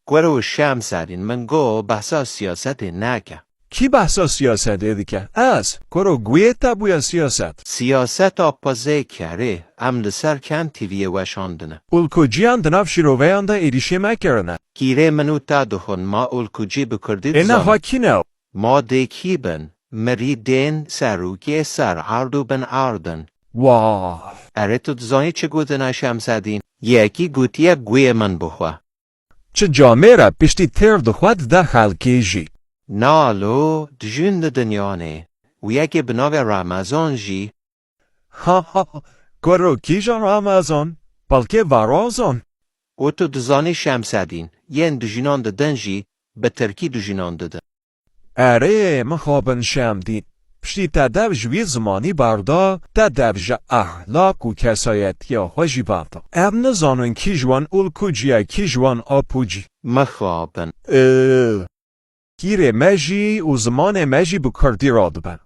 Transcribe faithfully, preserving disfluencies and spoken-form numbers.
Kuro Şemsedîn, min got behsa siyasetê neke. Kî behsa siyasetê dike? Ez. Kuro, guhê te bûye siyaset. Siyaseta pizê kerê, em li ser kend T V'yê weşandine. Ulkuciyan di nav şîroveyan de êrîşê me kirine. Kîrê min û te dixwin ma ulkucî bi kurdî Ê neha dizane. Kî ne? Ma dê kî bin? Mirîdên serokê ser erd û bin erd in. Wah. Erê tu dizanî çi gotin a Şemsedîn? Yekî gotiye guhê min bixwe. Çi camêr e piştî têr dixwe dide xelkê jî. Na lo dijûn didin yanê. Û yekê bi navê Remezan jî. Ha ha ha. Kuro kîjan Remezan? Belkê Verazan. Û tu dizanî Şemsedîn, yên dijûnan didin jî, bi tirkî dijûnan didin. Erê mixabin Şemdîn. Piştî te dev ji wî zimanî berda, te dev ji ehlaq û kesayetiya xwe jî berda. Em nizanin kî ji wan ulkucî ye, kî ji wan apucî. Mixabin. Ê, Kîrê me jî û zimanê me jî bi kurdî radibe.